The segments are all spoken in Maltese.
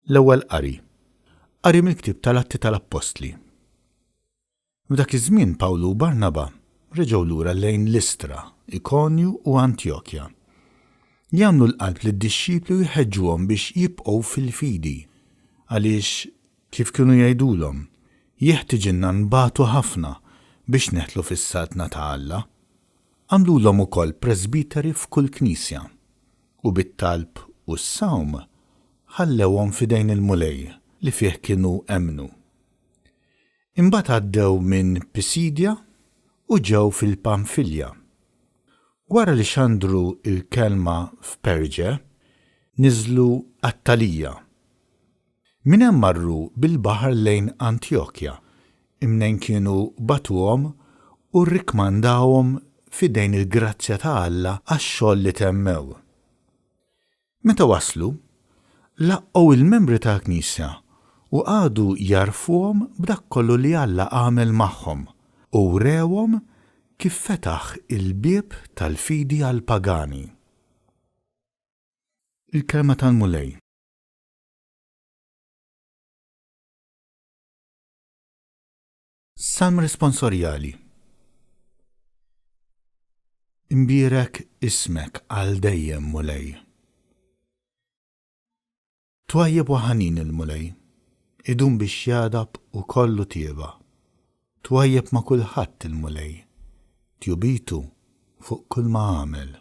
L-Ewwel Qari. Qari mill-Ktieb tal-Atti tal-Appostli. F'dak iż-żmien Pawlu u Barnaba reġgħu lura lejn Listra, Ikonju u Antjokja. Jagħmlu l-qalb lid-dixxipli u jħeġġuhom biex jibqgħu fil-fidi, għaliex, kif kienu jgħidulhom, jeħtiġilna nbatu ħafna biex neħtlu fis-Saltna ta' Alla. Għamlulhom ukoll presbiteri f'kull knisja. U bit-talb u s-sawm ħallewhom f'idejn il-Mulej li fih kienu emmnu. Imbagħad għaddew minn Pisidja u ġew fil-Pamfilja. Wara li xandru l-kelma f'Perġe, niżlu Attalija. Minn hemm marru bil-baħar lejn Antjokja, imnejn kienu bagħtuhom u rrikkmandawhom f'idejn il-grazzja ta' Alla għax-xogħol li temmew. Meta waslu, laqgħu l-membri tal-knisja u qagħdu jgħarrfuhom b'dak kollu li Alla għamel magħhom u wrewhom kif fetaħ il-bieb tal-fidi għall-pagani. Il-Kelma tal-Mulej. Salm responsorjali. Imbierek ismek għal dejjem, Mulej. Twajjeb u ħanin il-Mulej, idum biex jagħdab u kollu tjieba. Twajjeb ma' kulħadd il-Mulej, tjubitu fuq kulma għamel.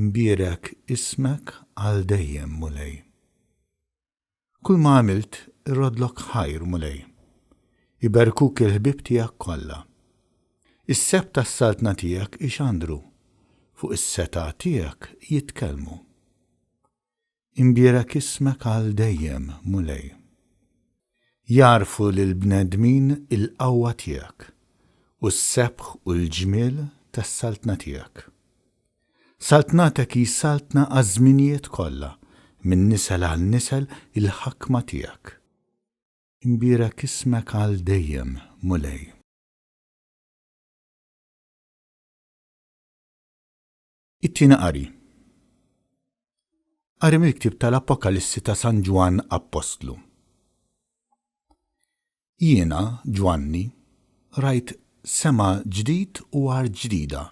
Imbierek ismek għal dejjem, Mulej. Kull ma għamilt irroddlok ħajr, Mulej. Iberkuk il-ħbieb tiegħek kollha. Is-sebħ tas-saltna tiegħek ixandru, fuq is-setgħa tiegħek jitkellmu. Imbierek ismek għal dejjem, Mulej. Jagħrfu lill-bnedmin il-qawwa tiegħek, u s-sebħ u l-ġmiel tas-saltna tiegħek. Saltnatek hi saltna għaż-żminijiet kollha, minn nisel għal nisel il-ħakma tiegħek. Imbierek ismek għal dejjem, Mulej. It-tieni qari. Qari mill-ktieb tal-Apokalissi ta' San Ġwann Appostlu. Jiena, Ġwanni, rajt sema ġdid u art ġdida.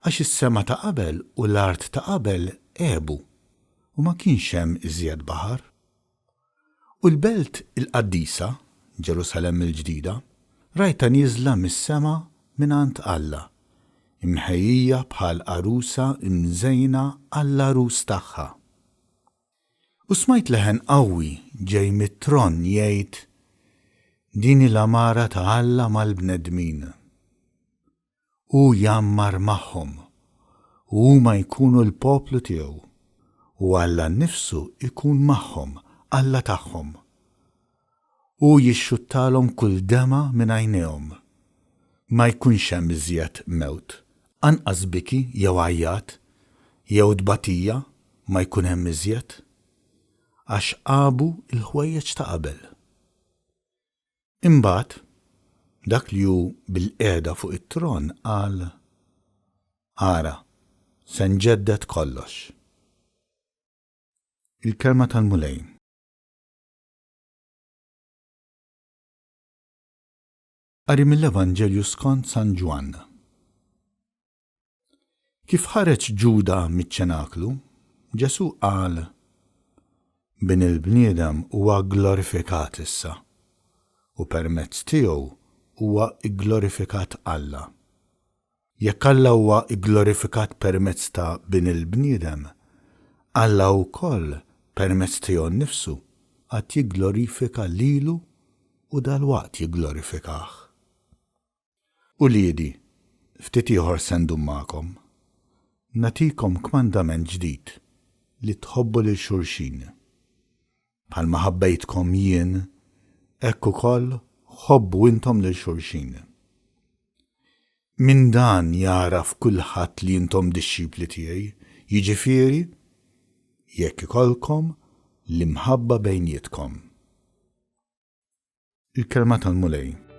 Għax is-sema ta' qabel u l-art ta' qabel għebu, u ma kienx hemm iżjed baħar. U l-belt il-qaddisa, Ġerusalemm il-ġdida, rajtha nieżla mis-sema mingħand Alla, imħejjija bħal għarusa mżejna għall-għarus tagħha. U smajt leħen qawwi ġej mit-tron jgħid, Din hi l-għamara ta' Alla mal-bnedmin. Hu jgħammar magħhom, u huma jkunu l-poplu tiegħu, u Alla nnifsu jkun magħhom, Alla tagħhom. Hu jixxuttalhom kull demgħa minn għajnejhom. Ma jkunx hemm iżjed mewt, anqas biki jew għajjat, jew tbatija ma jkun hemm iżjed, għax għabu l-ħwejjeġ ta' qabel. Imbagħad, dak li hu bilqiegħda fuq it-tron qal, Ara, se nġedded kollox. Il-Kelma tal-Mulej. Qari mill-Evanġelju skont San Ġwann. Kif ħareġ Ġuda miċ-ċenaklu, Ġesù qal, Bin il-bniedem huwa gglorifikat issa, u permezz tiegħu huwa gglorifikat Alla. Jekk Alla huwa gglorifikat permezz ta' Bin il-bniedem, Alla wkoll permezz tiegħu nnifsu għad jigglorifika lilu u dalwaqt jigglorifikah. Uliedi, ftit ieħor se ndum magħkom. Nagħtikom kmandament ġdid, li tħobbu lil xulxin. Bħalma ħabbejtkom jien, hekk ukoll ħobbu intom lil xulxin. Minn dan jagħraf kulħadd li intom dixxipli tiegħi, jiġifieri, jekk ikollkom l-imħabba bejnietkom. Il-Kelma tal-Mulej.